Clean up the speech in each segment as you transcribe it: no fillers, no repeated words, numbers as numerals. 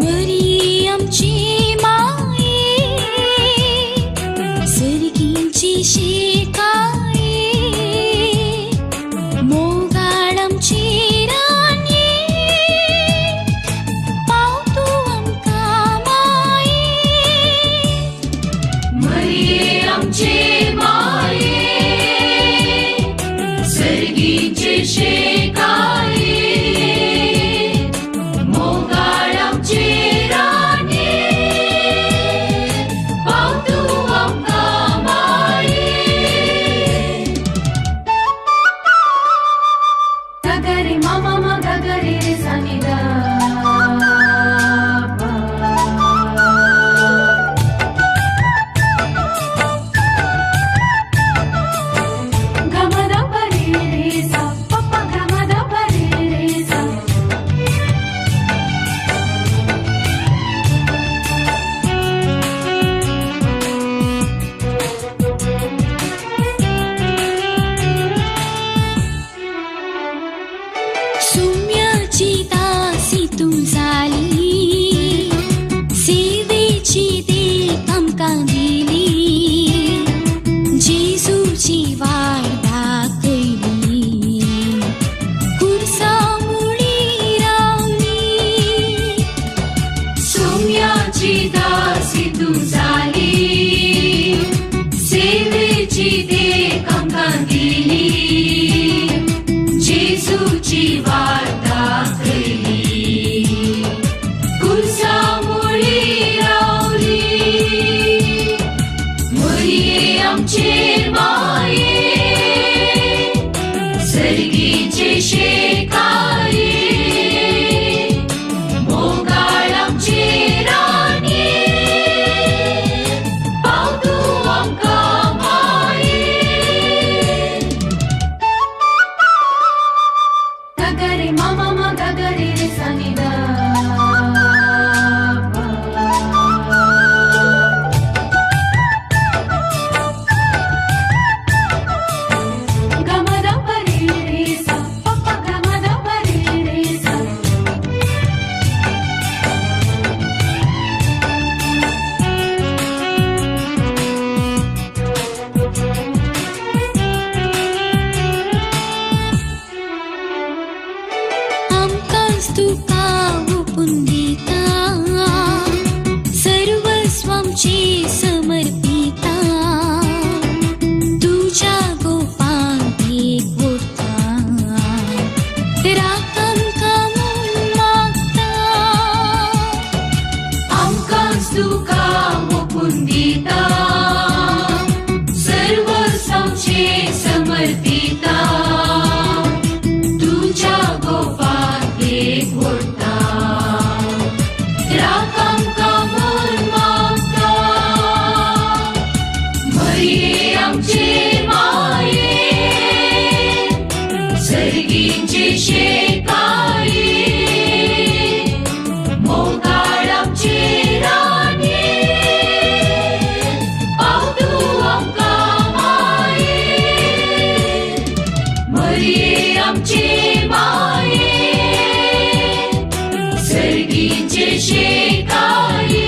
मरी आमची माये सर्गींची शेकाये मोगाळ आमची रानये पाव तूं आमकां माये मरिये आमचे माये सर्गीचे शेकाये मोगाळ आमचे रानये पाव तूं आमकां माये. गगरे मा मा मा गगरे रे सा नि दा पा. ग म the प रे रे सा प प ग म the प रे रे सा. सुम्याची दासी तूं जाली सेवेची देख आमकां दिली जेजूची वाट दाखयली कुर्सा मुळी रावली. सुम्याची दासी तूं जाली सेवेची देख आमकां दिली जेजूची वाट दाखयली कुर्सा मुळी रावली. मरिये आमचे माये सर्गीचे शेकाये मोगाळ आमचे रानये पाव तूं आमकां माये. गगरे मा मा मा गगरे रे सा नि दा पा. ग म the प रे रे सा प प ग म the प रे रे सा. आमकांच तुका ओपून दिता सर्वस्व आमचें समर्पिता तुज्या गोपांत एक उरता राख आमकां म्हूण मागता. आमकांच तुका ओपून दिता सर्वस्व आमचें समर्पिता तुज्या गोपांत एक व्हरता राख आमकां म्हूण मागता. मरिये आमचे माये सर्गींचे शेकाये मोगाळ आमचे रानये पाव तूं आमकां माये. मरिये आमचे माये सर्गीचे शेकाये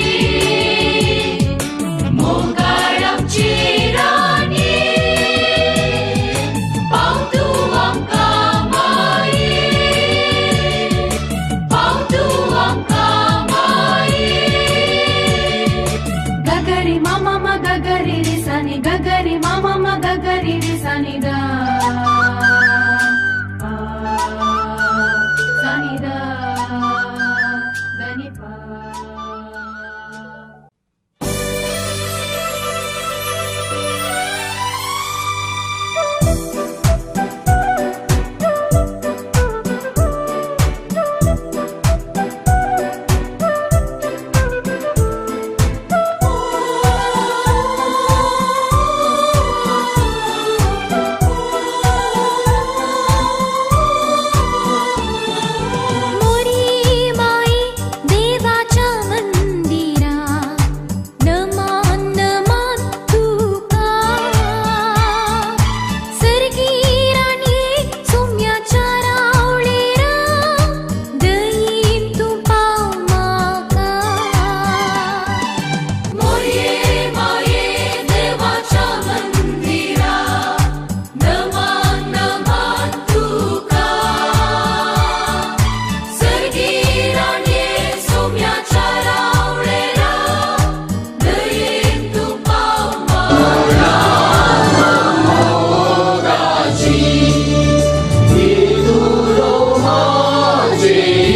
मोगाळ आमचे रानये पाव तूं आमकां माये पाव तूं आमकां माये. गगरे मा मा मा गगरे रे सा नि गगरे मा मा मा गगरे रे सा नि दा पा सा नि दा दा नि पा.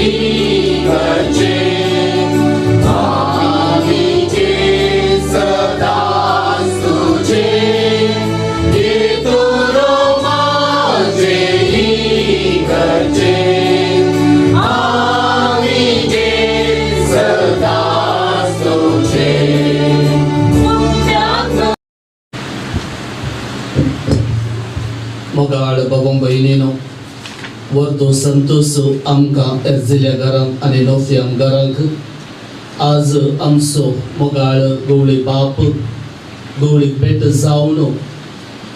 इगर्जे आमी जे सदांच तुजे येतुरो माझे इगर्जे आमी जे सदांच तुजे. मोगाळ बाबा भयणीनो, वर्दो संतोष आमकां एर्जिल्या घरांत आनी नोफियाम घरांक आज आमचो मोगाळ गवळी बाप गवळीक भेट जावन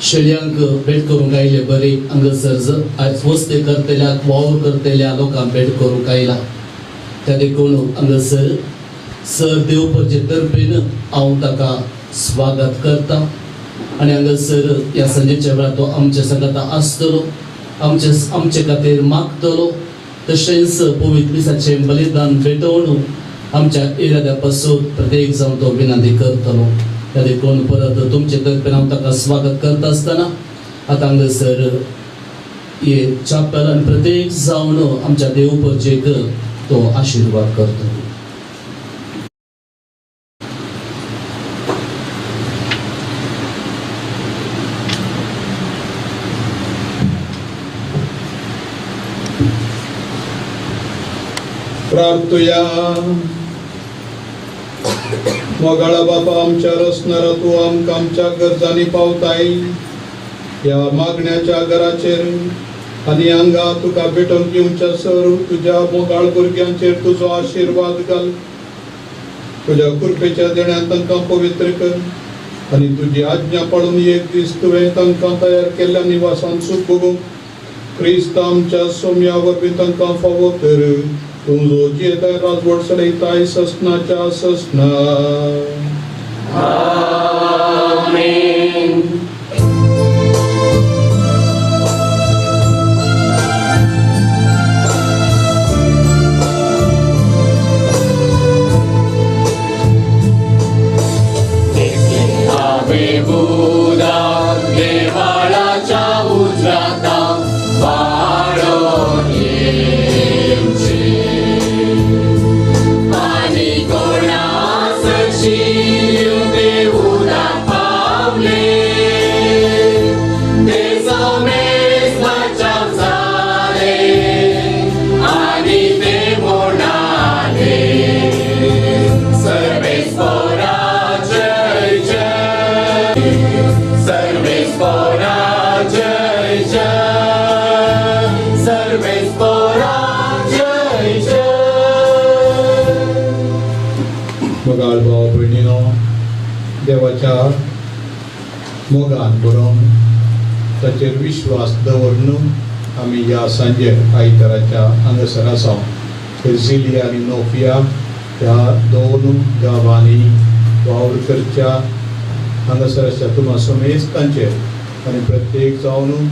शेळयांक भेट करूंक आयले बरी हांगासर आयज वस्ती करतल्याक वावर करतल्या लोकांक भेट करूंक आयला. त्या देखून हांगासर सर देवपरचे तर्फेन हांव ताका स्वागत करता आनी हांगासर ह्या सांजेच्या वेळार तो आमच्या सांगाता आसतलो, आमचे आमचे खातीर मागतलो. तशेंच पवित्र मिसाचें बलिदान भेटोवन आमच्या इराद्या पासून प्रत्येक जावन तो विनंती करतलो. त्या देखून परत तुमचे तर्फेन हांव ताका स्वागत करता आसतना आतां हांगासर हे चापेल आनी प्रत्येक जावन आमच्या देव परजेक तो आशिर्वाद करतलो. प्रार्थुया. मोगाळा बापा, आमच्या रसणारा तूं आमकां आमच्या गरजांनी पावताय. ह्या मागण्याच्या घराचेर आनी हांगा तुका भेटोवंक येवच्या सर तुज्या मोगाळ भुरग्यांचेर तुजो आशिर्वाद घाल. तुज्या कृपेच्या देण्यान तांकां पवित्र कर आनी तुजी आज्ञा पाळून एक दीस तुवें तांकां तयार केल्ल्या निवासान सूख भोगूंक क्रिस्त आमच्या सोम्या वरवीं तांकां फावो कर. तूं जो जियेताय राजवट चलयताय ससनाच्या ससना. आमेन. हांवें उदक देवाळाच्या उजराता वाडोवन येवचें आनी कोणा सरशीं तें उदक पावलें तें समेस्त बचाव जालें आनी तें म्हणालें सर्वेस्पोरा जय जय, सर्वेस्पोरा जय जय, सर्वेस्पोरा जय जय. मोगाळ भाव भयणीनो, देवाच्या मोगान बरोवन ताचेर विश्वास दवरून आमी ह्या सांजे आयताराच्या हांगासर आसा. एर्जिलिया आनी नोफिया ह्या दोन गांवांनी वावर करच्या हांगासर आसच्या तुमा समेस्तांचेर आनी प्रत्येक जावन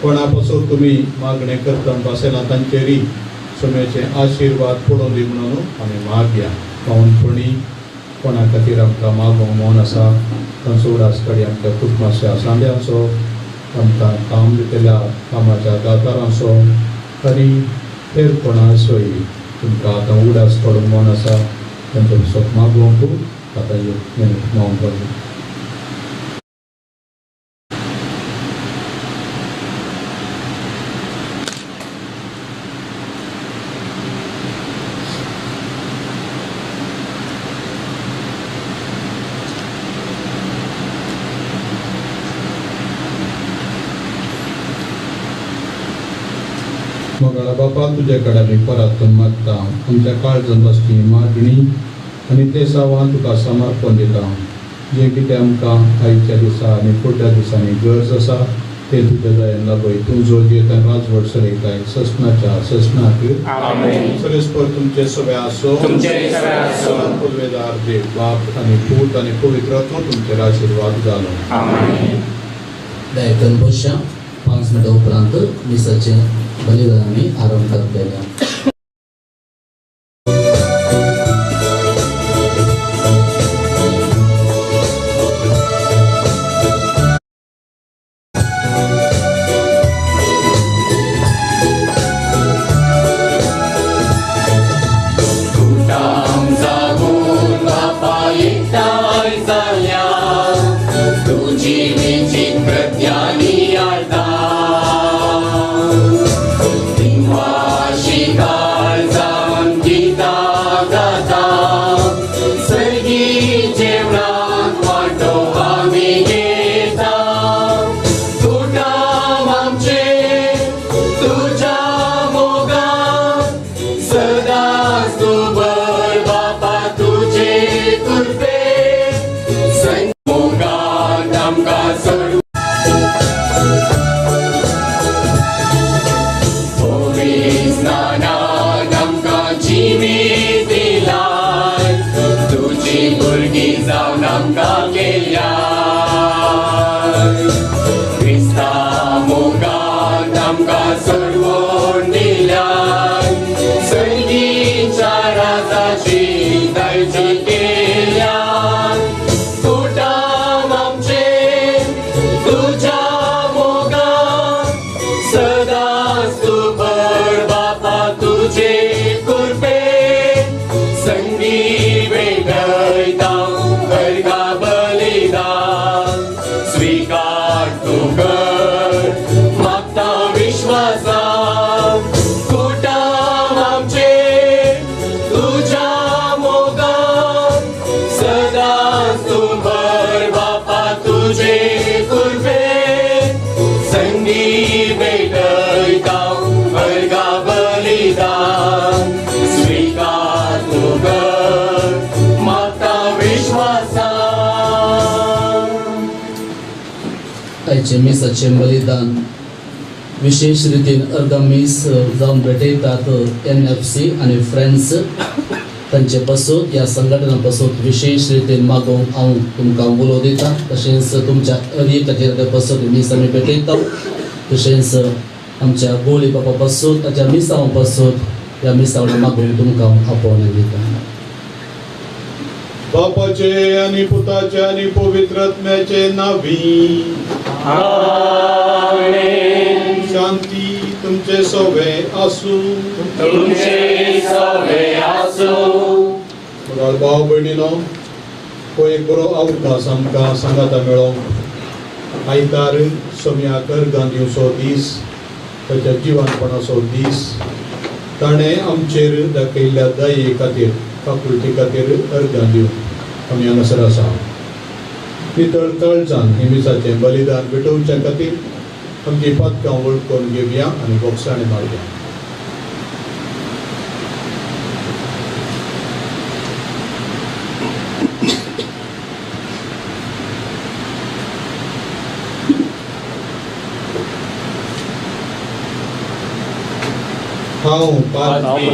कोणा पासून तुमी मागणें करता पासेना तांचेरय सोम्याचे आशिर्वाद पडोवन दी म्हणून आमी मागया. पावनपणी कोणा खातीर आमकां मागोवंक मन आसा तांचो उडास काडी आमच्या कुटुंबाच्या सांड्यांचो, आमकां काम दितल्या कामाच्या दातारांचो आनी हेर कोणाचोय तुमकां आतां उडास काडूंक मन आसा तांचो पासत मागोवंक आतां एक मिनट मागोवंक पडलें. मोगाळा बापा, तुजे कडेन आमी परतून मागता आमच्या काळजांत आसची मागणी आनी ते सावान तुका समर्पण दिता. जें कितें आमकां आयच्या दिसा आनी फुडल्या दिसांनी गरज आसा तें तुज्या दयेन लागय. तूं जो जियेता राजवट चलयताय ससनाच्या ससनाक. आमेन. सरेस्पर तुमचे सगळे आसो, तुमचे सगळे आसो. पुर्वेदार देव बाप आनी पूत आनी पवित्र आत्मो तुमचेर आशिर्वाद घालो. आमेन. दायकन बसया. 5 मिनटां उपरांत मिसाचें बलिदान आमी आरंभ करतले. सदांच तूं भर बापा तुजे कृपे मोगान आमकां सोडून पवित्रस्नानान आमकां जिवीत दिलाय तुजी भुरगीं जावन आमकां केल्याय क्रिस्ता मोगान आमकां सोडवून दिल्याय सर्गीच्या राजाची दायजी केल्याय कुटाम आमचें तुज्या मोगान सदांच तूं भर बापा तुजे कृपे संगी भेटयता अर्घा बलिदान स्वीकार तूं कर मागता विश्वासान कुटाम आमचें तुज्या मोगान सदांच तूं भर बापा तुजे कृपे संगी भेटयता अर्घा बलिदान स्वीकार तूं कर मागता विश्वासान. आयचें मिसाचें बलिदान विशेश रितीन अर्दा मीस जावन भेटयतात NFC आनी फ्रेंड्स तांचे पासून ह्या संघटना पासून विशेष रितीन मागोवंक हांव तुमकां उलो दिता. तशेंच तुमच्या हर एकाचेर ते पासून मीस आमी भेटयता. तशेंच आमच्या गोळी बापा पासून ताच्या मिसांव पासून ह्या मिसावणे मागोवंक तुमकां आपोवणें दिता. बापाचे आनी पुताचे आनी पवित्र आत्म्याचे नावी. आमेन. शांती तुमचे सोवे आसूं. तुमचे सवे आसूं. मोगाळ भाव भयणीनो, हो एक बरो अवकाश आमकां सांगाता मेळोंक. आयतार सोम्याक अर्गां दिवचो दीस, ताच्या जिवानपणाचो दीस. ताणें आमचेर दाखयल्ल्या दये खातीर, काकुळटी खातीर अर्गां दिवन आमी हांगासर आसा. नितळ काळजान हे मिसाचें बलिदान भेटोवच्या खातीर आमची पातकां वळखून घेवया आनी बोगसाणें मारया. हांव पाद्री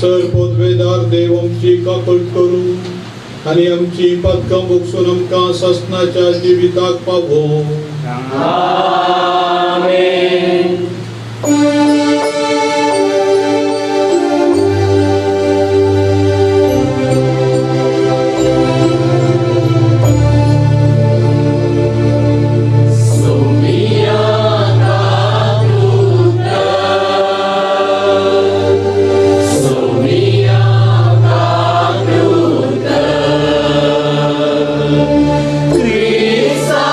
सर पदवेदार देव आमची काकूट करूं आनी आमची पातकां भोगसून आमकां सासणाच्या जिविताक पावोवं. आमेन. Krista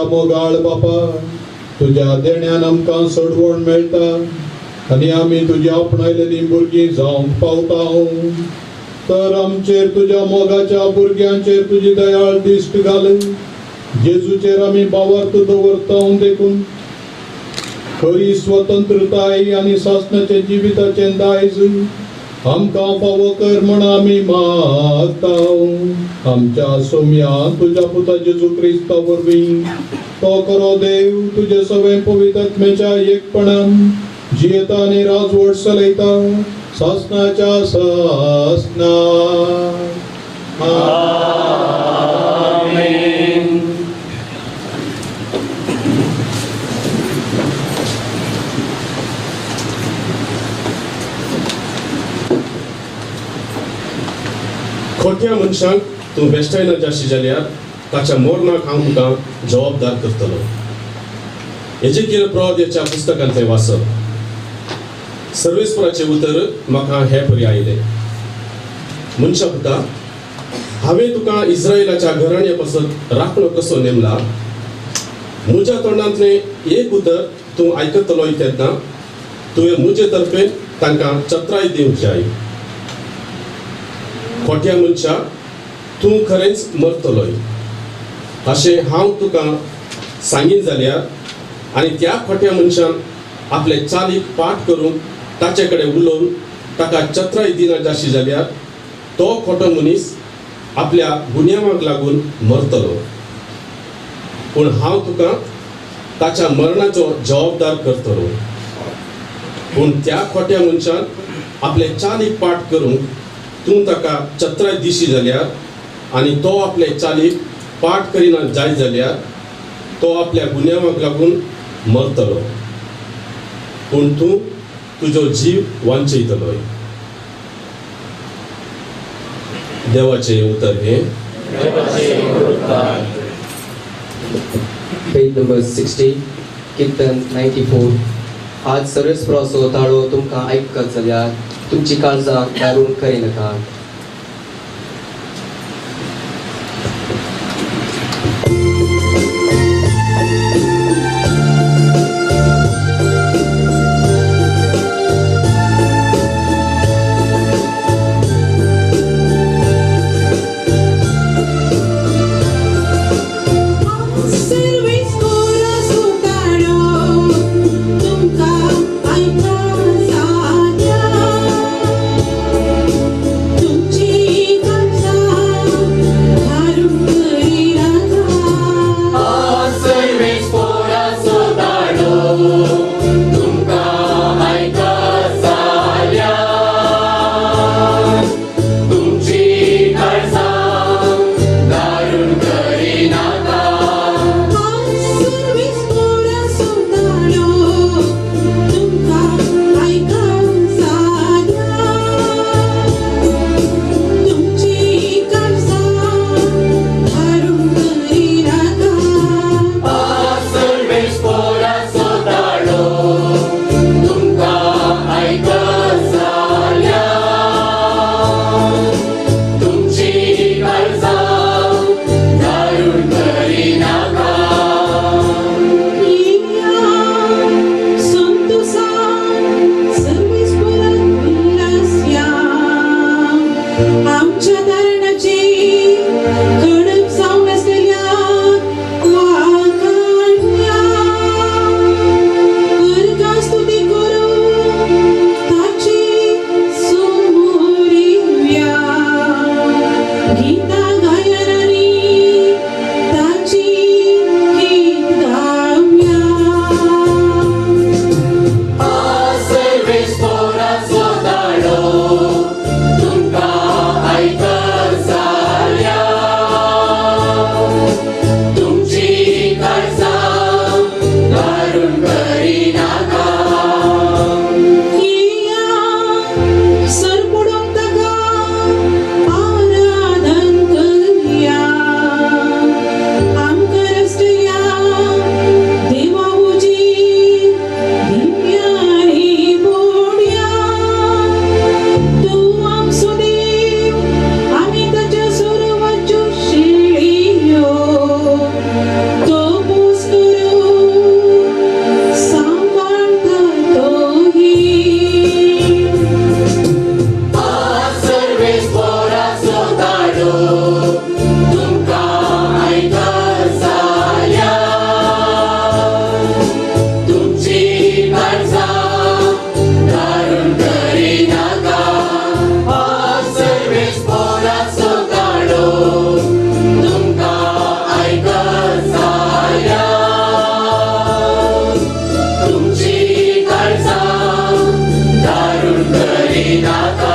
मोगाळ बापा, तुज्या देण्यान आमकां सोडवण मेळटा आनी आमी तुज्या आपणायलेलीं भुरगीं जावंक पावता. तर आमचेर तुज्या मोगाच्या भुरग्यांचेर तुजी दयाळ दिश्ट घाल. जेजूचेर आमी बावर्त दवरता देखून खरी स्वतंत्रताय आनी सासणाचे जिविताचें दायज आमकां फावो कर म्हण आमी मागता. आमच्या सोम्या तुज्या पुता जेजू क्रिस्ता वरवीं तो करो देव तुजे सगळे पवित्र एकपणान जियेता आनी राजवट चलयता सासणाच्या सासणा. आमेन. खोट्या मनशांक तूं वेस्टायना जाशी जाल्यार ताच्या मोरणाक हांव तुका जबाबदार करतलो. एजेकियल प्रवाद्याच्या पुस्तकांतलें वाचप. सर्वेस्पराचें उतर म्हाका हे परी आयलें, मनशा पुता, हांवें तुका इस्रायलाच्या घराण्या पासत राखणो कसो नेमला. म्हज्या तोंडांतलें एक उतर तूं आयकतलो तेन्ना तुवें म्हजे तर्फे तांकां चत्राय दिवंक जाय. खोट्या मनशा, तूं खरेंच मरतलोय अशें हांव तुका सांगीन जाल्यार आनी त्या खोट्या मनशान आपले चालीक पाठ करून ताचे कडेन उलोवन ताका चत्राय दिना जाशी जाल्यार तो खोटो मनीस आपल्या गुन्यांवाक लागून मरतलो. पूण हांव तुका ताच्या मरणाचो जबाबदार करतलो. पूण त्या खोट्या मनशान आपले चालीक पाठ करूंक तूं ताका चत्राय दिशी जाल्यार आनी तो आपले चालीक पाठ करिना जायत जाल्यार तो आपल्या गुन्यांवाक लागून मरतलो. पूण तूं तुजो जीव वांचयतलोय. देवाचें उतर हें. पेज नंबर 60, कीर्तन 94. आज सर्वेस्पराचो ताळो तुमकां आयकत जाल्यार तुमची काळजां दारून करिनाका. देवा करिनाका.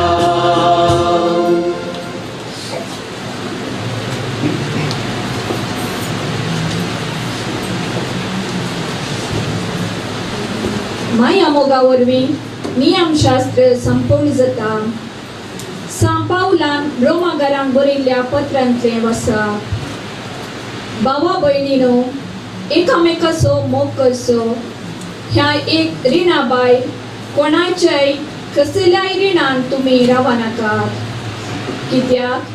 माया मोगा वरवीं नियमशास्त्र संपूर्ण जाता. सांव पावलान रोमागारांक बरयल्ल्या पत्रांतलें वसा. भावा भयणीनो, एकामेकाचो मोग करचो. ह्या एक रिणा बाय कोणाच्याय कसल्याय रिणान तुमी रावनाकात, कित्याक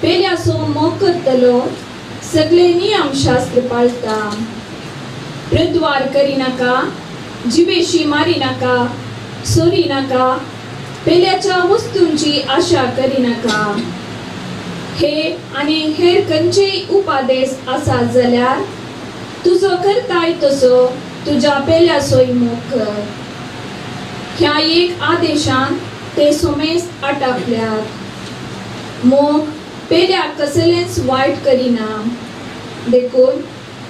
पेल्याचो मोग करतलो सगळे नियमशास्त्र पाळता. प्रद्वार करिनाका, जिवेशी मारिनाका, सोरी नाका, पेल्याच्या वस्तूंची आशा करिनाका. हे आनी हेर खंयचेय उपादेश आसा जाल्यार तुजो करताय तसो तुज्या पेल्याचोय मोग कर. ह्या एक आदेशान ते सुमेस्त आटापल्यात. मोग पेल्याक कसलेंच वायट करिना, देखून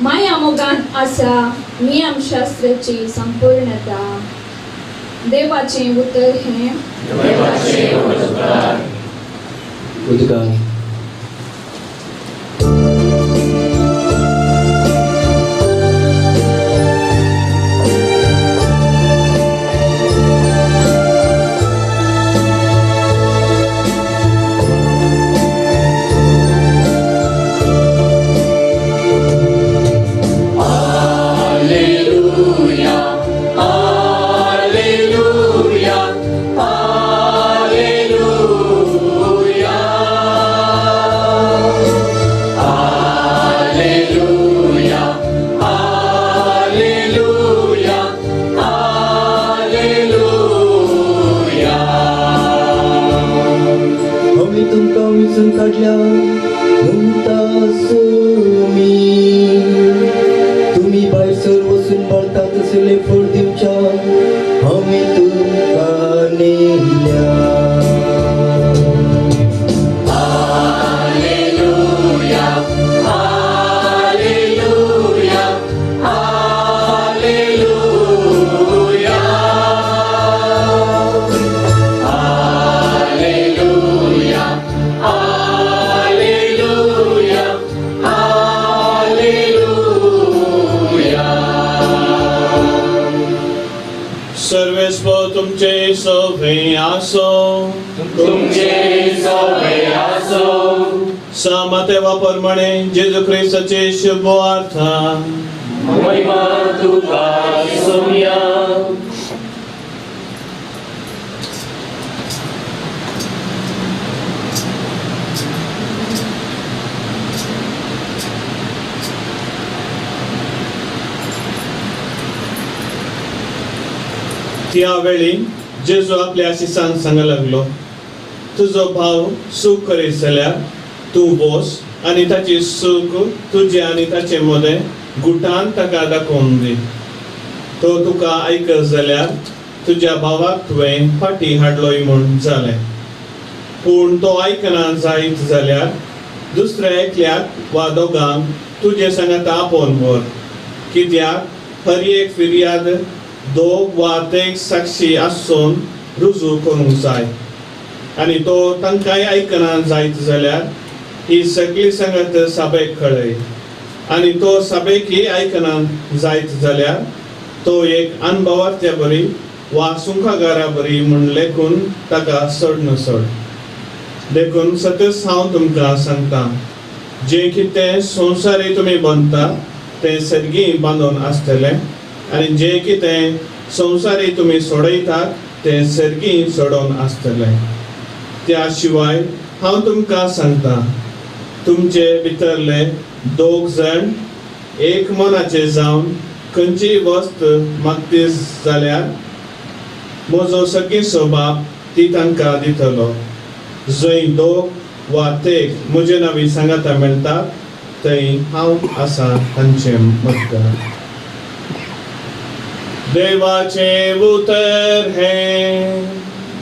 माया मोगान आसा नियमशास्त्राची संपूर्णता. देवाचें उतर हें. उद्गार. जेजू क्रिस्ताचे शुभ वार्ता. महिमा तुका सोम्या. त्या वेळी जेजू आपल्या शिसांक सांग लागलो, तुजो भाव चूक करीत जाल्यार तूं बोस आनी ताची चूक तुजे आनी ताचे मदें गुटान ताका दाखोवन दी. तो तुका आयकत जाल्यार तुज्या भावाक तुवें फाटीं हाडलोय म्हूण जालें. पूण तो आयकना जायत जाल्यार दुसऱ्या एकल्याक वा दोगांक तुजे सांगाता आपोवन व्हर, कित्याक हर एक फिर्याद दोग वा तेग साक्षी आसून रुजू करूंक जाय. आनी तो तांकांय आयकना जायत जाल्यार ही सगळी संगत साबेक कळय. आनी तो साबेकी आयकना जायत जाल्यार तो एक अनभवाच्या बरी वा सुंखागारा बरी म्हूण लेखून ताका सोड न सोड. देखून सतच हांव तुमकां सांगता, जें कितें संवसारी तुमी बांदता तें सर्गी बांदून आसतलें, आनी जें कितें संवसारी तुमी सोडयतात तें सर्गी सोडोवन आसतलें. त्या शिवाय हांव तुमकां सांगता, तुमचे भितरले दोग जाण एक मनाचे जावन खंयचीय वस्त मागती जाल्यार म्हजो सगळी स्वभाव ती तांकां दितलो. जंय दोग वा तेग म्हजे नांवी सांगाता मेळटा थंय हांव आसा तांचे मदत. देवाचें उतर हें.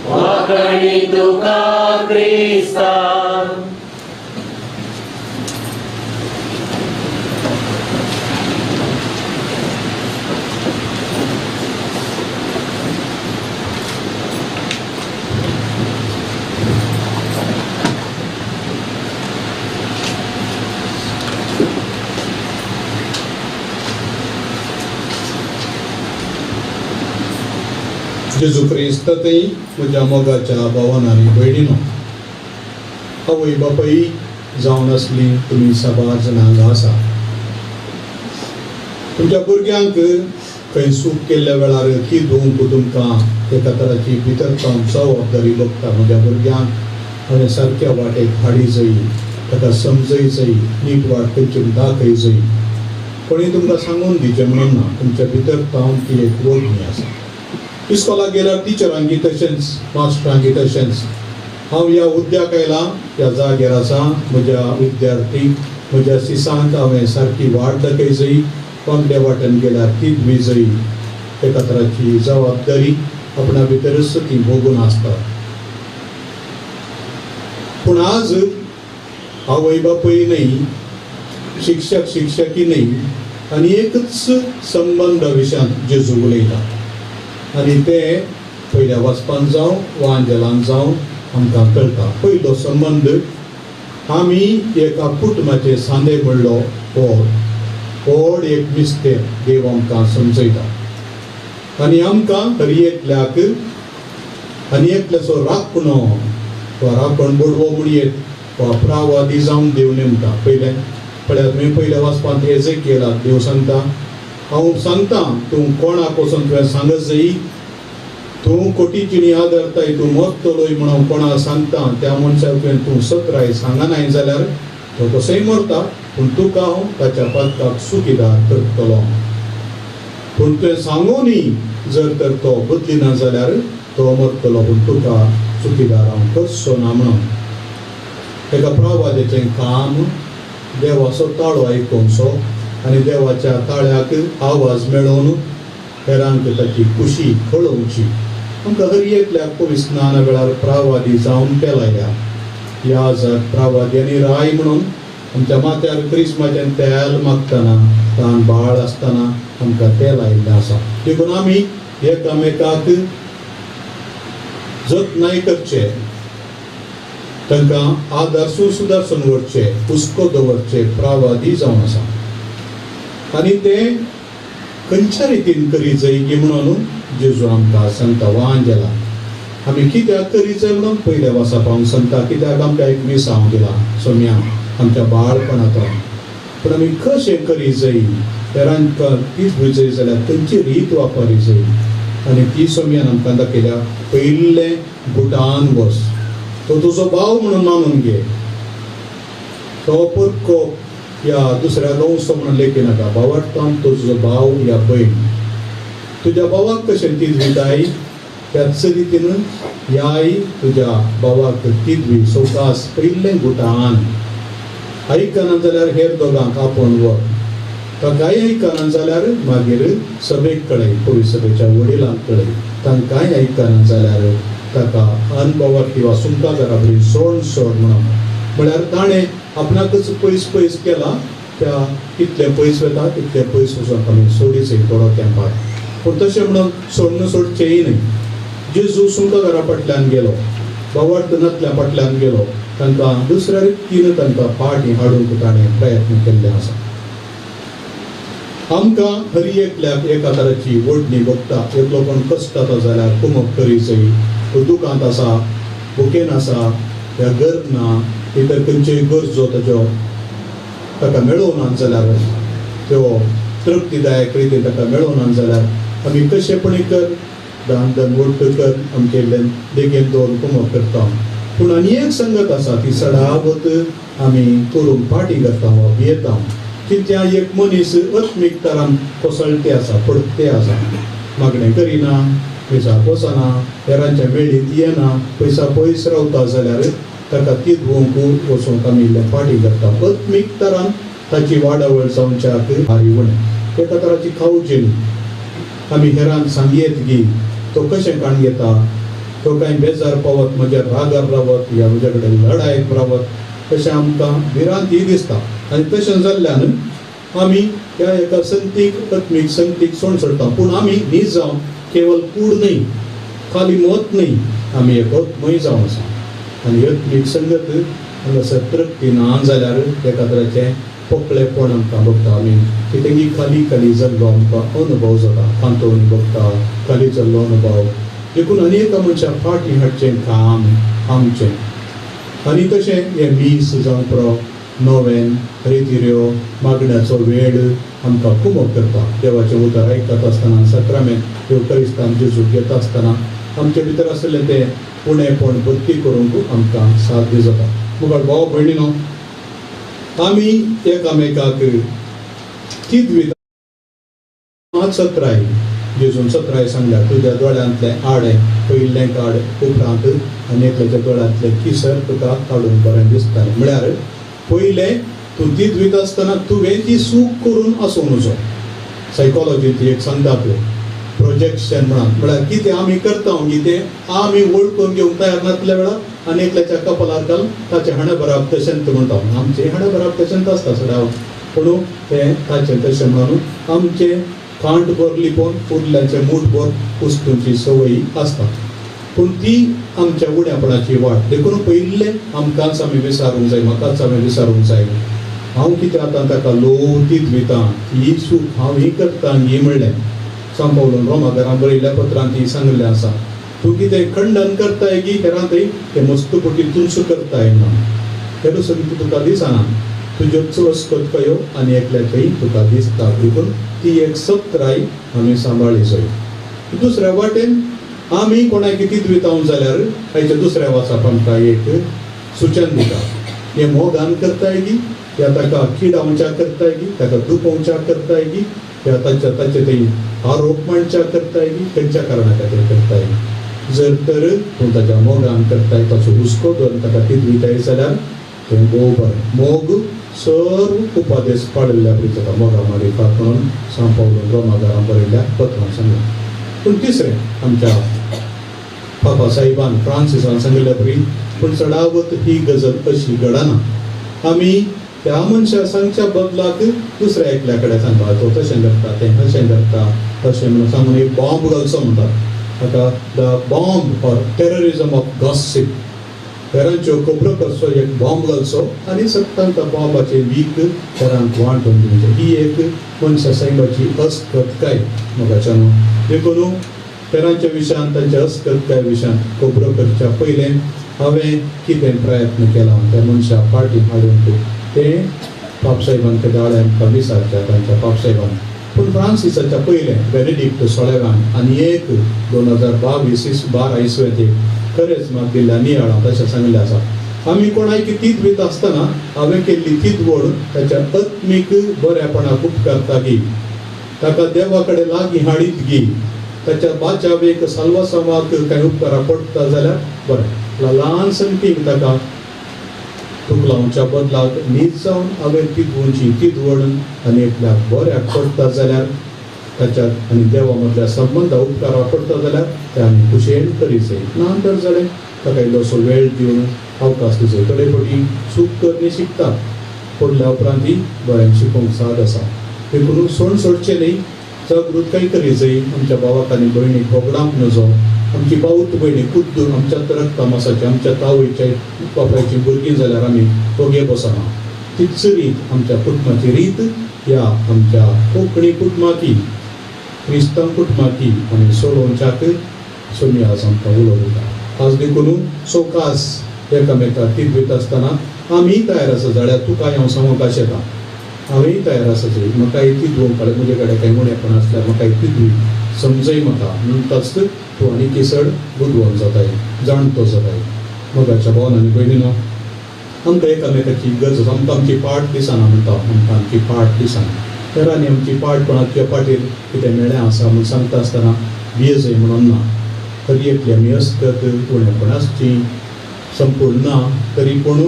वाकणी तुका क्रिस्ता. जेजू क्रिस्तांतय म्हज्या मोगाच्या भावान आनी भयणीनो, आवय बापूय जावन आसली तुमी साबार जाणां हांगा आसा. तुमच्या भुरग्यांक खंय चूक केल्ल्या वेळार ती दिवंक तुमकां एका तराची भितर जबाबदारी बघता. म्हज्या भुरग्यांक हांवें सारक्या वाटेक हाडी जाय, ताका समजय जाय, नीट वाट खंयची दाखय जाय. कोणी तुमकां सांगून दिवचें म्हणून ना, तुमच्या भितर तावन ती एक वोडणी आसा. इस्कोलाक गेल्यार टिचरांकी तशेंच मास्टरांकी तशेंच हांव ह्या उद्याक आयलां, ह्या जाग्यार आसा, म्हज्या विद्यार्थी म्हज्या सिसांक हांवें सारकी वाट दाखय जाय, वांकड्या वाटेन गेल्यार ती विजय. एका तराची जबाबदारी आपणा भितरच ती भोगून आसता. पूण आज आवय बापूय न्हय, शिक्षक शिक्षकी न्हय, आनी एकच संबंद विशयांत जेजू उलयता आनी ते पयल्या वाचपान जावं वा आंजेलान जावं आमकां कळटा. पयलो संबंद आमी एका कुटुंबाचे सांदे म्हणलो हो व्हड एक मिस्तेर देव आमकां समजयता आनी आमकां हर एकल्याक आनी एकल्याचो राखणो वा राखण बोडवो म्हणयेत वा प्रावादी जावन देव नेमता. पयलें पळयात तुमी पयल्या वाचपांत एजेकियलाक देव सांगता, हांव सांगता तूं कोणाक वचून तुवें सांगत जाय, तूं कोटीचिणी आदरताय, तूं मरतलोय म्हणून कोणा सांगता त्या मनशाक तुवें तूं सत्राय सांगनाय जाल्यार तो कसोय मरता, पूण तुका हांव ताच्या पातकाक सुखीदार करतलो. पूण तुवें सांगू न्ही जर तर तो बदलिना जाल्यार तो मरतलो, पूण तुका चुकीदार हांव करचो ना म्हणून. एका प्रवाद्याचें काम देवाचो ताळो आयकुचो आनी देवाच्या ताळ्याक आवाज मेळोवन हेरांक ताची खुशी कळोवची. आमकां हर एकल्याक पवित्र स्नाना वेळार प्रावादी जावन पेलायल्या. ह्या जात प्रावादी आनी राय म्हणून आमच्या माथ्यार क्रिस्माचें तेल मागतना ल्हान बाळ आसतना आमकां तेल आयिल्लें आसा. देखून आमी एकामेकाक जतनाय करचे, तांकां आदर्शून सुदारसून व्हरचे, हुस्को दवरचे, प्रावादी जावन आसा. आनी ते खंयच्या रितीन करी जाय की म्हणून जेजू आमकां सांगता वा आंजेला आमी कित्याक करी जाय म्हणून पयल्या वासा पावूंक सांगता. कित्याक आमकां एक मिसांव दिला सोम्या आमच्या बाळपणांत, पूण आमी कशें करी जाय, हेरांकां तीच जाय जाल्यार खंयची रीत वापरी जाय आनी ती सोम्यान आमकां दाखयल्या. पयलें भुटान वस, तो तुजो भाव म्हणून मानून घे, तो परको या दुसऱ्या गांवचो म्हणून लेखी नाका. भावार्थान तो तुजो भाव या भयण, तुज्या भावाक कशें तीच दिताय त्याच रितीन याय तुज्या भावाक तीच सवकास. पयलें भुटान आयकना जाल्यार हेर दोगांक आपोवन व्हर, तांकांय आयकना जाल्यार मागीर सभेक कळय, पवित्र सभेच्या वडिलांक कळय. तांकांय आयकना जाल्यार ताका अनभवार्थी वा सुंकादारा बरी सोड सोड म्हणून म्हळ्यार ताणें आपणाकच पयस पयस केला. त्या कितलें पयस वता तितलें पयस वचून आमी सोडीच थोडो तेंपार, पूण तशें म्हणून सोडून सोडचेंय न्हय. जेजू सुंकादारा फाटल्यान गेलो, भावार्थ नातल्या फाटल्यान गेलो, तांकां दुसऱ्या रितीन तांकां फाटीं हाडूंक ताणें प्रयत्न केल्ले आसा. आमकां हर एकल्याक एका तराची ओडणी बघता. एकलो कोण कश्टाता जाल्यार कुमक करी जाय, तो दुकांत आसा, भुकेन आसा, या घर ना, इतर खंयच्योय गरजो ताच्यो ताका मेळोवना जाल्यार त्यो तृप्तीदायक रितीन ताका मेळोवना जाल्यार आमी कशेपणी कर दान दान वट्ट कर आमचे देगेन दवरून कुमक करता. पूण आनी एक संगत आसा ती सडावत आमी करूंक फाटीं करता वा भियेता की त्या एक मनीस आत्मीक तरान कोसळटे आसा, पडते आसा, मागणें करिना, पयसा वचना, हेरांच्या मेळींत येना, पयसा पयस रावता जाल्यार ताका ती धुवंक वचूंक आमी इल्लें फाटीं करता. आत्मीक तरान ताची वाडावळ जावच्याक भारी उणें एका तराची खावची न्ही. आमी हेरांक सांगयेत की तो कशें काण घेता, तो कांय बेजार पावत, म्हज्या रागार रावत या म्हज्या कडेन लडायक रावत, तशें आमकां भिरांती दिसता. आनी तशें जाल्ल्यान आमी ह्या एका संतीक आत्मीक संतीक सोड सोडटा. पूण आमी न्हीज जावन केवल कूड न्हय, खाली मत न्हय, आमी एक आत्मय जावन आसा. आनी आत्मीक संगत हांगासर तृप्ती ना जाल्यार एका तराचें पोकळेपण आमकां बघता. आमी कितेंगी खाली खाली जाल्लो आमकां अनुभव जाता, कांतोवणी बघता, खाली जाल्लो अनुभव, देखून अनेक मनशां फाटीं हाडचें काम आमचें. आनी तशें हें मीस जावं पुरो नोवेन रितिऱ्यो मागण्याचो वेळ आमकां कुमक करता. देवाचें उतर आयकत आसतना साक्रामेंत येवकरिस्तान जेजू घेता आसतना आमचे भितर आशिल्लें तें उणेपण भरती करूंक आमकां साध्य जाता. मुखार भाव भयणीनो आमी एकामेकाक तीद सत्राय जेजून सत्राय सांगल्या तुज्या दोळ्यांतलें आडें पयिल्लें काड उपरांत आनी एकल्याच्या दोळ्यांतलें किसर तुका काडून बरें दिसतालें. म्हळ्यार पयलें तूं तीद वयता आसतना तुवें ती सूख करून आसूं नजो. सायकोलॉजी ती एक सांगता पळय प्रोजेक्शन म्हणून, म्हळ्यार कितें आमी करता कितें आमी वळखून घेवंक तयार नासल्या वेळार आनी एकल्याच्या कपालार घालून ताचें हाणें बराप तशेंच म्हणटा. आमचें हाणें बराप तशेंच आसता सदां पूण तें ताचें तशें म्हणून आमचें कांठ भर लिपोवन उरल्याचें मूठभर उस्तुची संवय आसता. पूण ती आमच्या उण्यापणाची वाट. देखून पयिल्लें आमकांच आमी विसारूंक जाय, म्हाकाच आमी विसारूंक जाय. हांव कितें आतां ताका लोव तीत वयता ही चूक हांव ही करता ही म्हणलें सांव पावलून रोमा घरां बरयल्ल्या पत्रांत ती सांगिल्लें आसा. तूं कितें खंडन करताय की हेरांतय तें मस्तपुटी तुमचो करताय म्हणून हेरू सगळीं तुका दिसना तुज्यो अस्कतकायो आनी एकल्याचेय तुका दिसता. देखून ती एक सत्राय आमी सांबाळी जाय. दुसऱ्या वाटेन आमी कोणाक तीत वितावन जाल्यार ताच्या दुसऱ्या वाचाप आमकां एक सुचन दिता. हें मोगान करताय की या ताका किडावच्याक करताय की ताका दुखोवच्याक करताय की या ताच्या ताचे थंय आरोप मांडच्याक करताय की खंयच्या कारणा खातीर करताय. जर तर तूं ताच्या मोगान करताय ताचो हुस्को दवरून ताका तीत विताय जाल्यार तें भोव बरें. मोग सर्व उपादेश पाळिल्ल्या परी जाता. मोगा मारिफात म्हणून सांव पावलून रोमा घरां बरयल्ल्या पत्रान सांगलें. पूण तिसरें आमच्या बाबा साहेबान फ्रांसिसान सांगिल्ल्या परी पूण चडावत ही गजल अशी घडना. आमी त्या मनशा सांगच्या बदलाक दुसऱ्या एकल्या कडेन सांगता तो तशें करता तें अशें करता तशें म्हणून सांगून एक बॉम्ब घालचो म्हणटा ताका the bomb or terrorism of gossip. हेरांच्यो खबरो करचो एक बॉम्ब घालचो आनी सत्तांत बॉम्बाचें वीख हेरांक वांटून दिवचें. ही एक मनशा साहेबाची अस्कतकाय मोगाच्यान. देखून हेरांच्या विशयान तांच्या अस्कतकाय विशयान खबरो करच्या पयलें हांवें कितें प्रयत्न केला त्या मनशा फाटीं हाडूंक तें बापसाहेबान ते दाळे आमकां विचारच्या तांच्या बापसाहेबान. पूण फ्रांसिसाच्या पयलें बेनेडिक्ट सोळेवान आनी एक 2022 12 इसवेंत एक खरेंच म्हाका दिल्ल्या नियाळांत अशें सांगिल्लें आसा. आमी कोणाक तीत वयता आसतना हांवें केल्ली तीत वड ताच्या आत्मीक बऱ्यापणाक उपकारता गी, ताका देवा कडेन लागीं हाडीत गी, ताच्या बाचावेक साल्वासांवाक कांय उपकारा पडटा जाल्यार बरें. ल्हान संतीक ताका तुकलावच्या बदलाक न्हीद जावन हांवें तितवची तीत वड आनी एकल्याक बऱ्याक पडटा जाल्यार ताच्या आनी देवा मदल्या संबंदा उपकारा पडटा जाल्यार ते आमी खुशयेन करीत. ना तर जालें ताका इल्लोसो वेळ दिवन अवकाश दिवचो. थोडे फावटी चूक करणी शिकता पडल्या उपरांत ही बरें शिकोवंक साद आसा. देखून सोण सोडचें न्ही, जागृतकाय करी जाय. आमच्या भावाक आनी भयणीक होगडावंक नजो. आमची बावत भयणी खुद्द आमच्या रक्तमासाची आमच्या तावयच्या बापायची भुरगीं जाल्यार आमी वोगे बसना. तीच रीत आमच्या कुटुंबाची रीत ह्या आमच्या कोंकणी कुटुंबाची क्रिस्तांव कुटुंबाची आमी सोडोवच्याक सोमी आज आमकां उलो दिता. आज देखून सोकास एकामेका तीत वयता आसतना आमी तयार आसा जाल्यार तुका हांव सांगूंक आशेता हांवेंय तयार आसा जाय. म्हाका तीत वोंक काडलें म्हजे कडेन कांय उणेपण आसल्यार म्हाका तीत समजय म्हाका म्हणटाच तूं आनी केसड बुदवंत जाताय, जाणतो जाताय. मोगाच्या भावान आनी भयणीनो आमकां एकामेकाची गरज आसा. आमकां आमची पाट दिसना म्हणटा, आमकां आमची पाट दिसना. हेरांनी आमची पाट कोणाच्या पाटीर कितें मेळ्ळें आसा म्हूण सांगता आसतना भियेजय म्हणून ना. तरी एकली आमी अस्कत उणेपण आसची संपूर्ण ना तरी पूण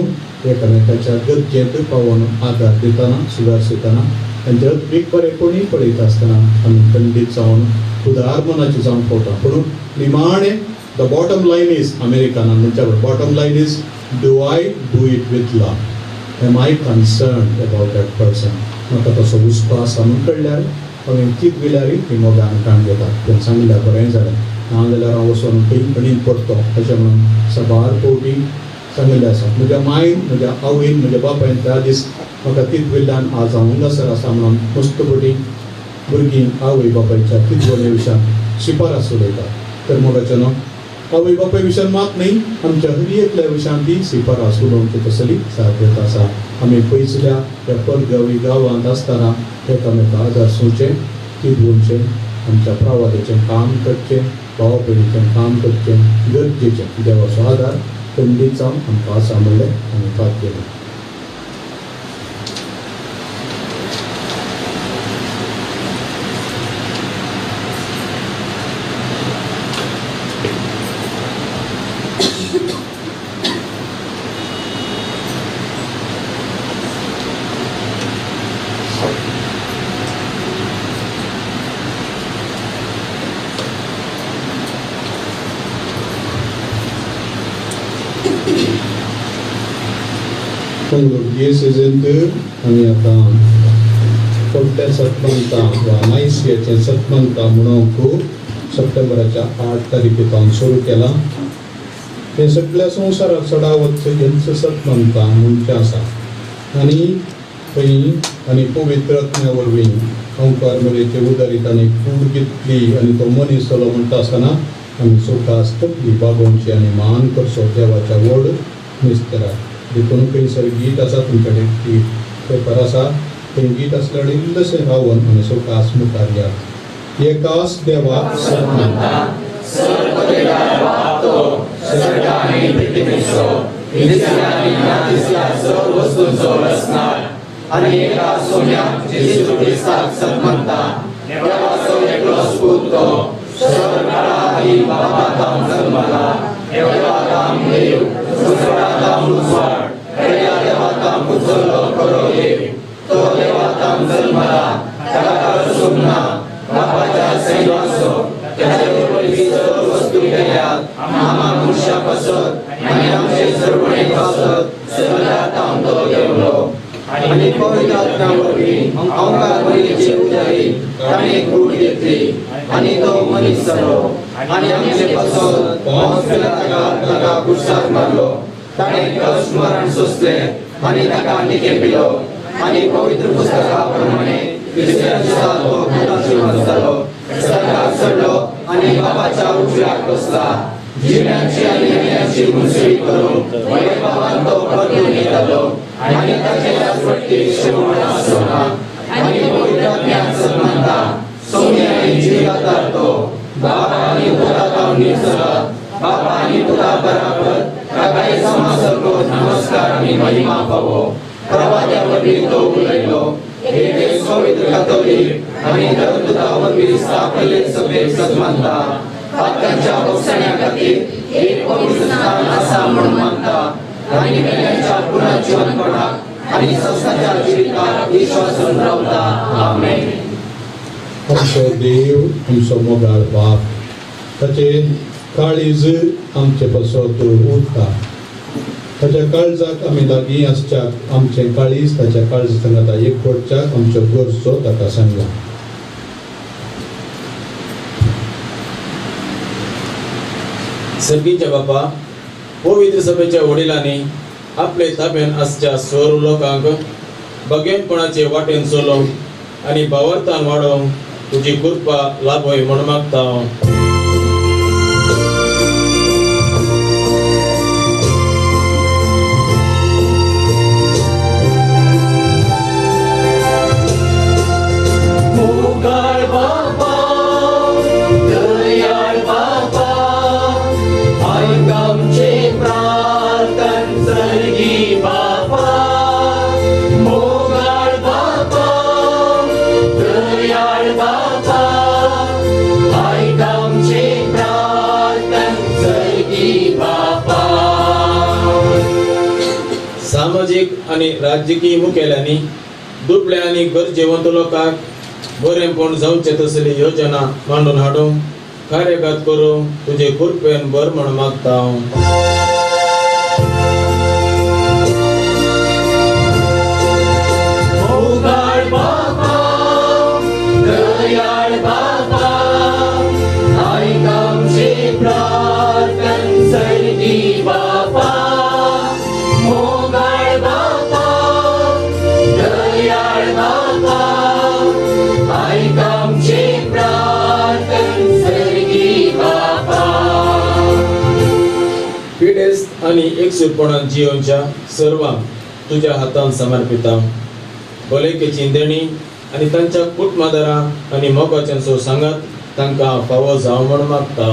एकामेकाच्या गरजेंत पावोवन आदार दितना सुदारसतना तांच्या आत्मीक बरेपणूय पळयता आसतना आमी खंडीत जावन उदार मनाची जावन पावता. पूण निमाणें the bottom line is अमेरिकनान म्हणच्या bottom line is do I do it with love, am I concern about that person. म्हाका तसो हुस्को आसा म्हूण कळ्ळ्यार हांवें तीत विल्यार ती मोगान काण घेता. तें सांगिल्ल्यार बरें जालें, ना जाल्यार हांव वचून खंय खणीन पडतो अशें म्हणून साबार फावटी सांगिल्लें आसा. म्हज्या मायन म्हज्या आवयन म्हज्या बापायन त्या दीस म्हाका तीत वयल्यान आज हांव हांगासर आसा म्हणून मस्त फावटी भुरगीं आवय बापायच्या तीत वडणे विशयान शिफारस उलयतात. तर मोगाच्या न्हू आवय बापाय विशयान मात न्ही आमच्या हर एकल्या विशयान ती शिफारस उलोवची तसली साध्यता आसा. आमी पयसुल्या ह्या परगावी गांवांत आसतना एकामेका आदार सोवचें, तिगोवचें, आमच्या प्रवादाचें काम करचें, भाव भयणीचें काम करचें गरजेचें. देवाचो आदार खंडीत जावन आमकां आसा म्हणलें आमी फाट केली. दियेसेजेंत आमी आतां पडटे सतमंता वा नायसियाचें सतमंता म्हणूंक सप्टेंबराच्या 8 तारखेच्यान सुरू केलां. हें सगळ्या संवसाराक चडावत हेंच सतमंता म्हणचें आसा आनी थंय आनी पवित्र आत्म्या वरवीं ओंकार मरेचे उदारी ताणें कूड घेतली आनी तो मनीस जालो म्हणटा आसतना आमी सुखास तकली बागोवची आनी मान करचो देवाच्या व्हड मिस्तराक. देखून खंयसर गीत आसा तुमच्या कडेन पेपर आसा थंय गीत आसल्यार इल्लेशें रावन आनी सुखास मुखार या. एकाच देवाक सतमंता आमचो देव आमचो मोगाळ बाप ताचें काळीज आमचे पासत उरता. ताच्या काळजाक आमी लागीं आसच्याक आमचें काळीज ताच्या काळजा सांगाता एकवटच्याक आमच्यो गरजो ताका सांगला. सर्गीच्या बापा पवित्र सभेच्या वडिलांनी आपले ताब्यान आसच्या सोर लोकांक बगेनपणाचे वाटेन चलोवंक आनी भावार्थान वाडोवंक तुजी कृपा लाभय म्हूण मागता. सामाजीक आनी राजकीय मुखेल्यांनी दुबळे आनी गरजेवंत लोकांक बरेंपण जावचें तसली योजना मांडून हाडूंक कार्यगत करूंक तुजे कृपेन बर म्हूण मागता. आमचे प्रार्थन सर्गी बापा. पिडेस्त आनी एकसुरपणान जियोवच्या सर्वांक तुज्या हातान समर्पिता. भलायकेची देणी आनी तांच्या कुटुंबादारां आनी मोगाच्यांचो सांगात तांकां फावो जावं म्हूण मागता.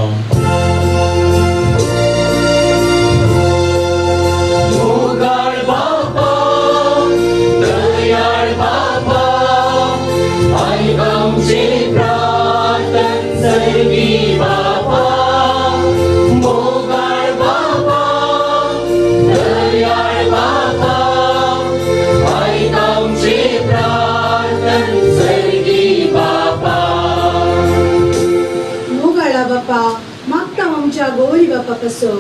मोगाळ बापा, दयाळ बापा, आयक आमचे प्रार्थन सर्गी बापा. मोगाळ बापा, दयाळ बापा, आयक आमचे प्रार्थन सर्गी बापा. मोगाळा बापा, मागता आमच्या गवळी बापा कसो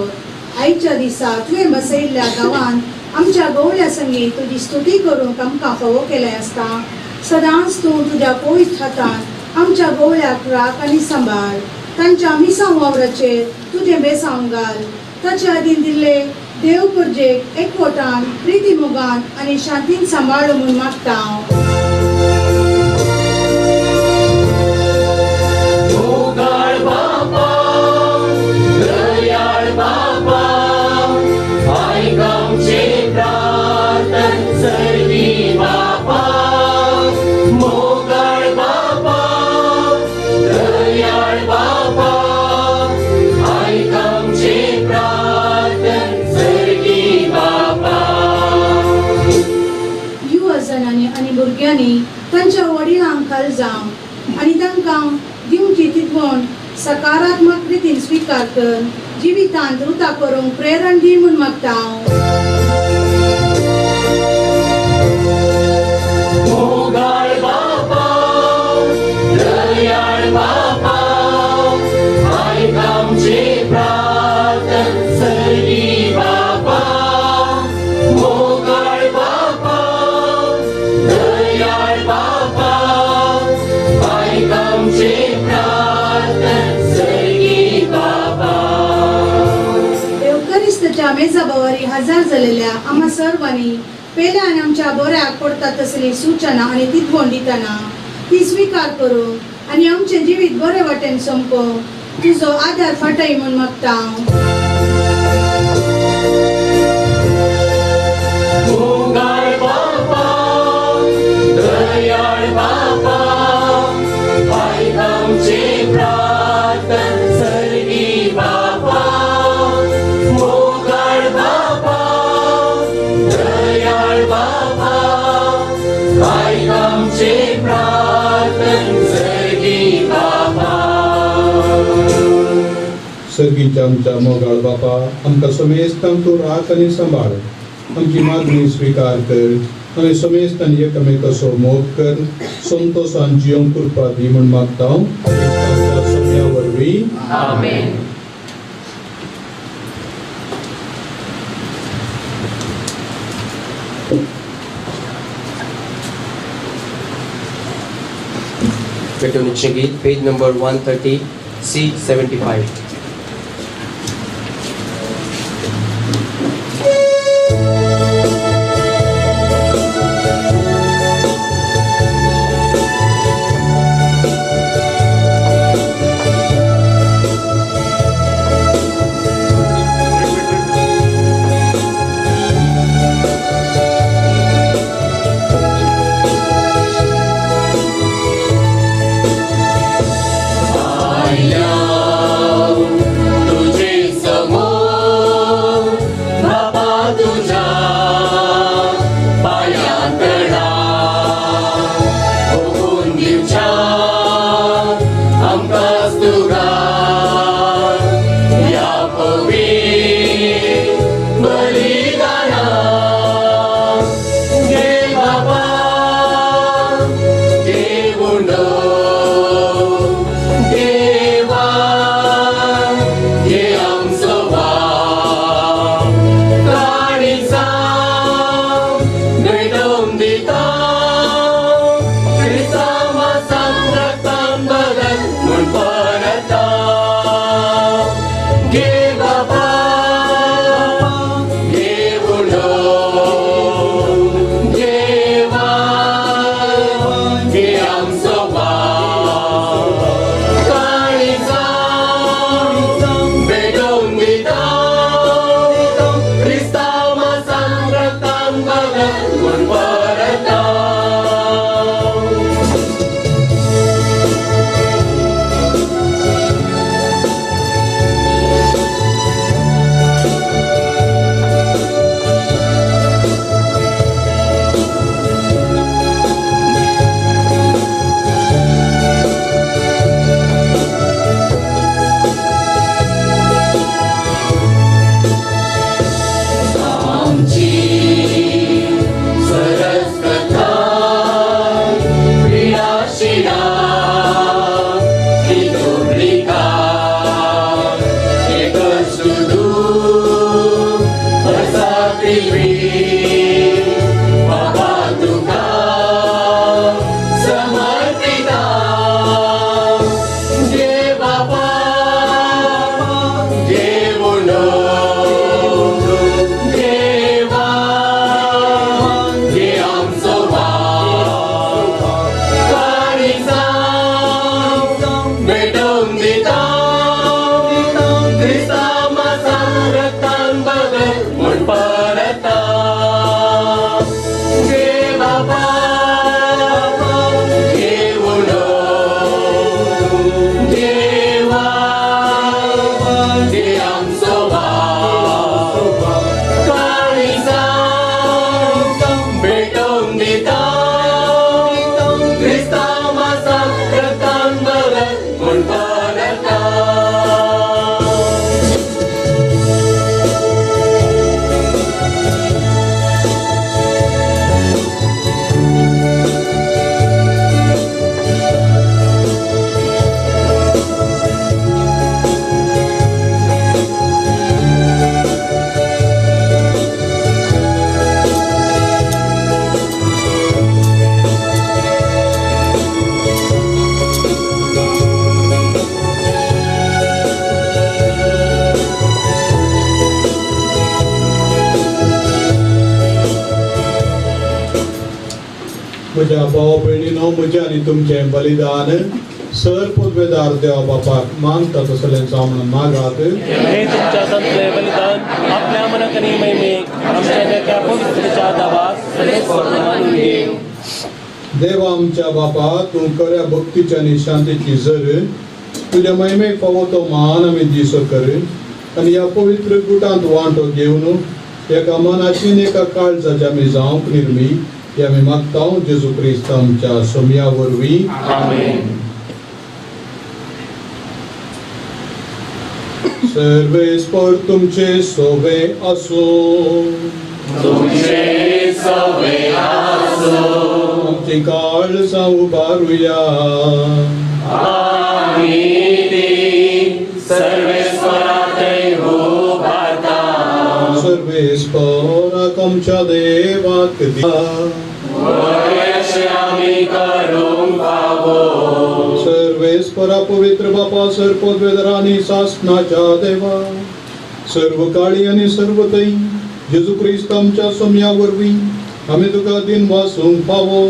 आयच्या दिसा तुवें बसयल्ल्या गांवांत आमच्या गवळ्या संगी तुजी स्तुती करूंक आमकां फावो केलें आसता. सदांच तूं तुज्या पवित्र हातान आमच्या गवळ्याक राख आनी सांबाळ. तांच्या मिसांव वावराचेर तुजें बेसांव घाल. ताचे आदीं दिल्ले देव पुरजेक एकवटान, प्रिती मोगान आनी शांतीन सांबाळ म्हूण मागता हांव. मोगाळ बापा, दयाळ बापा, आयक आमचे प्रार्थन सर्गी बापा. मोगाळ बापा, दयाळ बापा, आयक आमचे प्रार्थन सर्गी बापा. युवा जणांनी आनी भुरग्यांनी तांच्या वडिलांक खाल जावं आनी तांकां दिवची तितवण सकारात्मक रितीन स्विकार कर जिवितांत रुता करूंक प्रेरण दी म्हूण मागता हांव. मोगाळ बापा, दयाळ बापा, आयक आमचे प्रार्थन सर्गी बापा. मोगाळ बापा, दयाळ बापा, आयक आमचे प्रार्थन सर्गी बापा. एवकरिस्तच्या मेजाबवारी हजर जालेल्या आम्हा सर्वांनी पेल्या आनी आमच्या बऱ्याक पडटा तसली सूचना आनी तितवण दितना ती स्विकार करूंक आनी आमचें जिवीत बरे वाटेन सोंपोवंक तुजो आदार फाटय म्हूण मागता हांव. मोगाळ बापा, दयाळ बापा, आयक आमचे प्रार्थन सर्गी बापा. मोगाळ बापा, दयाळ बापा, आयक आमचे प्रार्थन सर्गी बापा. सर्गीच्या आमच्या मोगाळ बापा, आमकां समेस्तांक तूं राख आनी सांबाळ. आमची मागणी स्विकार कर आनी समेस्तान एकामेकाचो मोग कर संतोशान जियोंक कृपा दी म्हूण मागता हांव. आमच्या सोम्या वरवीं आमेन. पेटवणीचें गीत पेज नंबर 130 C75. आयल्या म्हज्या भाव भयणीनो, म्हजें आनी तुमचें बलिदान सर पदवेदार देवा बापाक मानता तसलें जावं म्हणून मागात. हे तुमच्या हातांतलें बलिदान आपल्या मनाक आनी महिमेक आमच्या त्या पवित्रतेच्या दावाक मानून घेवं. देवा आमच्या बापा, तूं खऱ्या भक्तीची आनी शांतीची जर तुज्या महिमेक फावो तो मान आमी दिसो कर आनी ह्या पवित्र गुटांत वांटो घेवन एका मनाची आनी एका काळजाची आमी जावंक निर्मी हे आमी मागता जेजू क्रिस्त आमच्या सोमया वरवीं. आमेन. सर्वेस्पर तुमचे सोवे आसूं. तुमचे सोवे आसूं. आमची काळजां उबारुया. आमी ती सर्वेस्परा थंय उबारता. सर्वेस्पराक आमच्या देवाक दिया. बरें आमी करूंक फावो. सर्वेस्परा पवित्र बापा, सर पदवेदार आनी सासणाच्या देवा, सर्व काळी आनी सर्व थंय जेजू क्रिस्त आमच्या सोमया वरवीं आमी तुका दिन वासूंक फावो.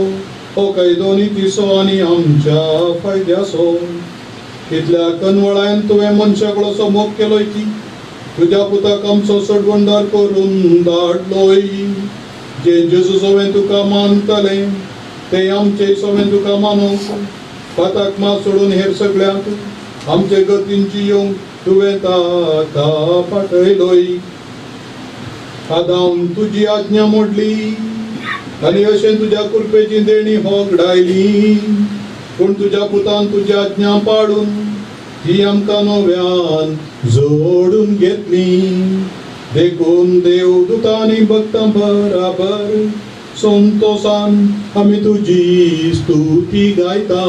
हो कायदो नितीचो आनी आमच्या फायद्याचो. इतल्या कनवळायन तुवें मनशा कडलो मोग केलोय की तुज्या पुताक आमचो सोडवणदार करून धाडलोय. जे जेजू सोवें तुका मानतले ते आमचे सोवें तुका मानूंक पाताक मात सोडून हेर सगळ्यांक आमचे गतींची येवंक तुवें ताका पाठयलोय. आदावन तुजी आज्ञा मोडली आनी अशें तुज्या कृपेची देणी होगडायली. पूण तुज्या पुतान तुजी आज्ञा पाडून ती आमकां नव्यान जोडून घेतली. देखून देव दुतांनी भक्तां बराबर संतोषान आमी तुजी स्तुती गायता.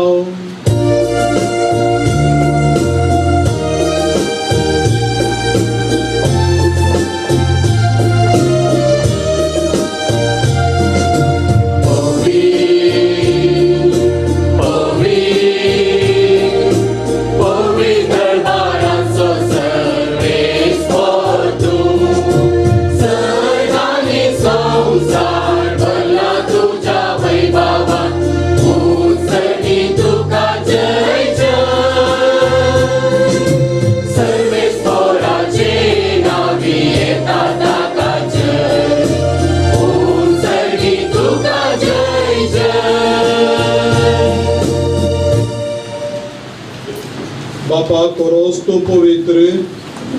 बापा, कोरोस तूं पवित्र,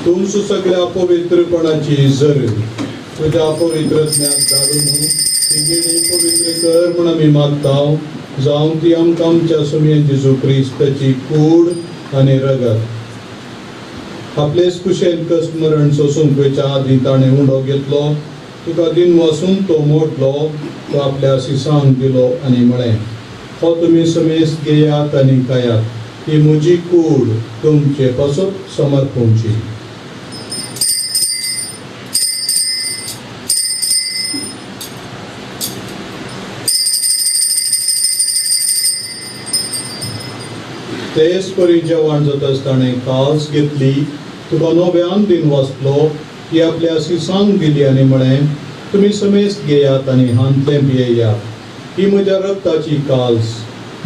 तूंच सगळ्या पवित्रपणाची जर तुज्या पवित्र ज्ञान धाडून ती गिणी पवित्र कर म्हूण आमी मागता. जावं ती आमकां आमच्या सुमये जेजू क्रिस्ताची कूड आनी रगत. आपलेच कुशेन कश्ट मरण सोसूंक वयच्या आदीं ताणें उंडो घेतलो, तुका दिन वासून तो मोडलो, तो आपल्या शिसांक दिलो आनी म्हळें, हो तुमी समेस्त घेयात आनी खायात, ही म्हजी कूड तुमचे पासून समर्पूंची. तेच परी जेवण जाता आसतना कास घेतली, तुका नव्यान दिन वाचलो, ती आपल्या शिसांक दिली आनी म्हळें, तुमी समेस्त घेयात आनी हांतलें पियेयात, ही म्हज्या रक्ताची कास,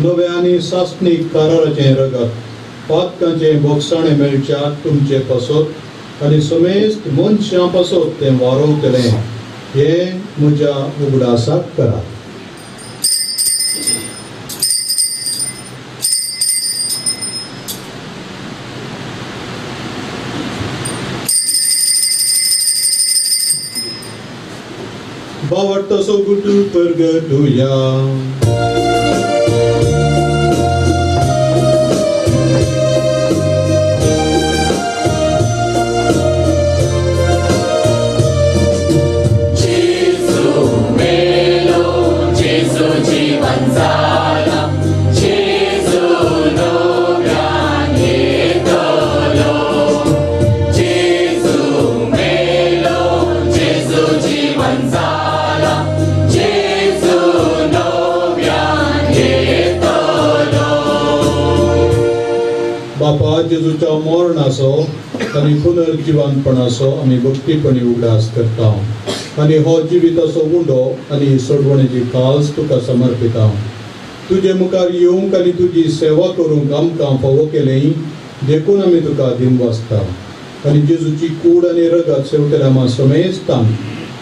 नव्या आनी सासणीक कराराचें रगत, पातकांचें बोगसाणें मेळच्या तुमचे पासत आनी समेस्त मनशां पासत तें वारोवतलें. हें म्हज्या उगडासाक करात. बावटो गुटू परगटुया. बापा, जेजूच्या मरणाचो आनी पुनर्जिवनपणाचो आमी भक्तीपणी उगडास करता. आनी हो जिविताचो उंडो आनी सोडवणेची काल्स तुका समर्पिता. तुजे मुखार येवंक आनी तुजी सेवा करूंक आमकां फावो केलें देखून आमी तुका दिनवासता. आनी जेजूची कूड आनी रगत सेवतेल्या आमा समेस्तांक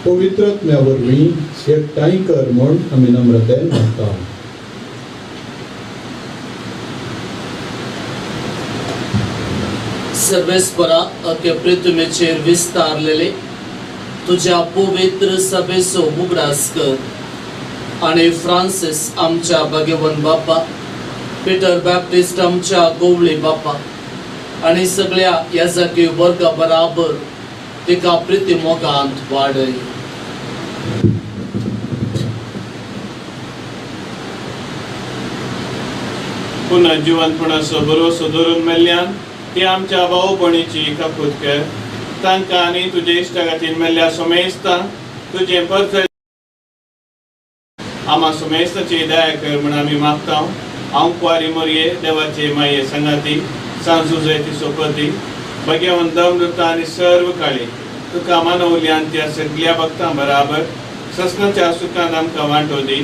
पवित्र आत्म्या वरवीं एकठांय कर म्हूण आमी नम्रतेन मागता. सर्वेस्परा अके पृथ्वीचेर विस्तारलेले तुज्या पवित्र सभेचो उगडास कर आनी फ्रांसीस आमच्या भगवान बापा, पीटर बॅप्टिस्ट आमच्या गोवळे बापा आनी सगळ्या याजकी वर्गा बराबर तिका प्रिती मोगांत वाडय. पुनः जिवनपणाचो भरोसो धरून मेल्ल्यान ती आमच्या भावपणीची काकूत कर. तांकां आनी तुजे इश्टागतीन मेल्ल्या सोमेस्तांक तुजें परत आमा सोमेस्ताची दया कर म्हूण आमी मागता. हांव कुवारी मोरये देवाचे माये संगाती सांजुजे ती सोपती भगवान दमृता आनी सर्व काळी तुका मानवल्यान त्या सगळ्या भक्तां बराबर ससनाच्या सुखान आमकां वांटो दी.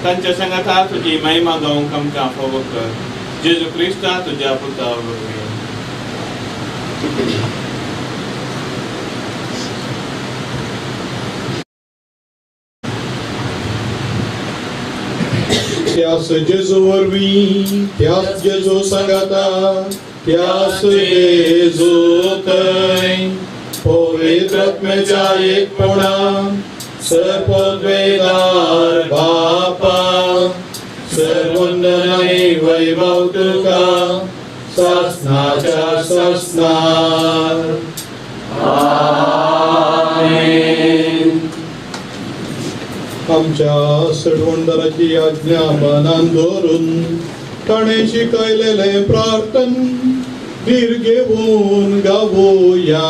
तांच्या संगाता तुजी महिमा गावंक आमकां फावो कर. जेजू क्रिस्ता तुज्या पुता वरवीं. त्यास जेजू वरवीं, त्यास जेजू सांगाता, त्यास जेजू थंय पवित्र आत्म्याच्या एकपणान सर्वोद्वेदार बापा सर्वंदन आनी वैभव तुका सासनाच्या सासनार. आमेन. आमच्या सडवणदाराची आज्ञा मनान धरून ताणें शिकयलेलें प्रार्थन धीर घेवन गावया.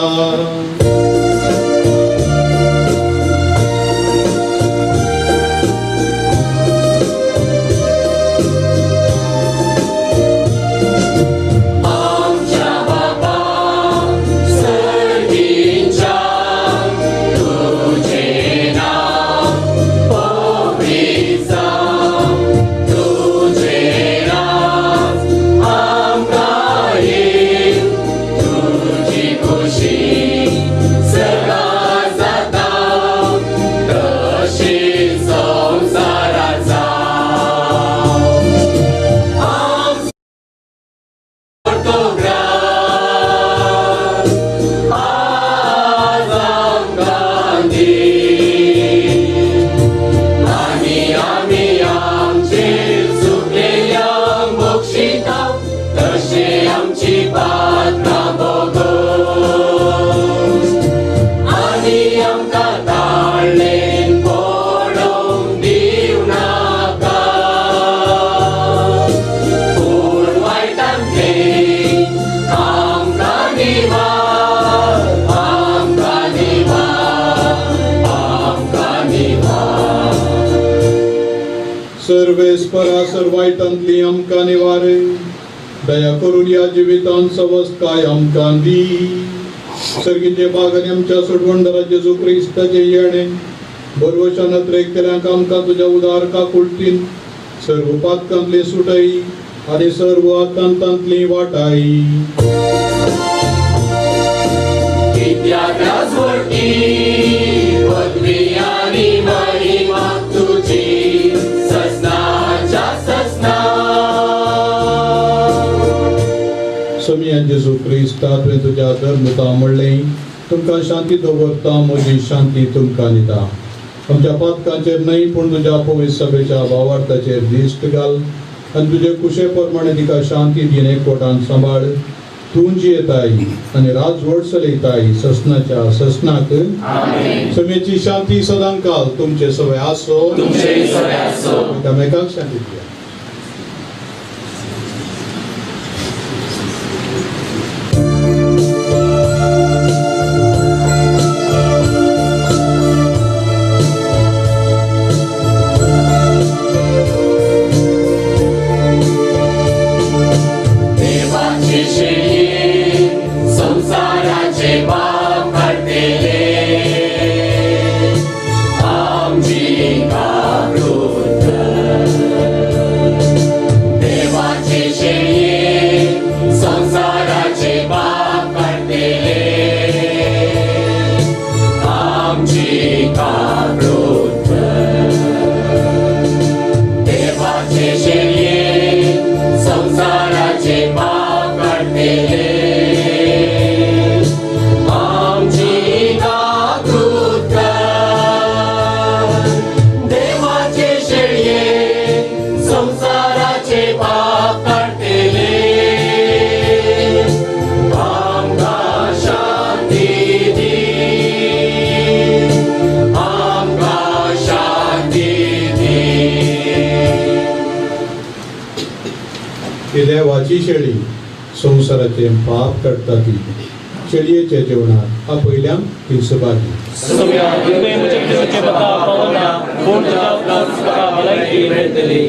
सर्वेस्परा सर्वायटांतली आमकां निवारे दया करून ह्या जिवितांत सवस्तकाय आमकां दी. सर्गीचे बाग आनी आमच्या सोडवणदारा जेजू क्रिस्ताचें येणें भरवशान अत्रेक केल्यांक आमकां तुज्या उदार काकुळटीन सर्व पातकांतली सुटई आनी सर्व आकांतांतली वाटाई. समियान जेजू क्रिस्ता तुवें तुज्या धर्मता म्हणलें तुमकां शांती दवरता, म्हजी शांती तुमकां दिता. आमच्या पातकांचेर न्हय पूण तुज्या पवित्र सभेच्या भावार्थाचेर दिश्ट घाल आनी तुजे कुशे प्रमाणे तिका शांती दीन एकवटान सांबाळ. तूं जियेताय आनी राजवट चलयताय ससनाच्या ससनाक. समेची शांती सदांकाल तुमचे सगळे आसो. एकामेकांक शांती दिया. संसाराचे पाप काडटले. आमची काकूत कर. देवाचे शेळये संसाराचे पाप काडटले, आमची काकूत कर. देवाचे शेळये संसाराचे पाप काडटले, आमकां शांती दी, आमकां शांती दी. ही देवाची शेळी संवसाराचें पाप काडटा ती शेळयेच्या जेवणाक आपयल्यान ती सभागी. सोम्या, तुवें म्हज्या देवाचे म्हाका पावना, पूण तुज्या उपरांत म्हाका भलायकी मेळटली.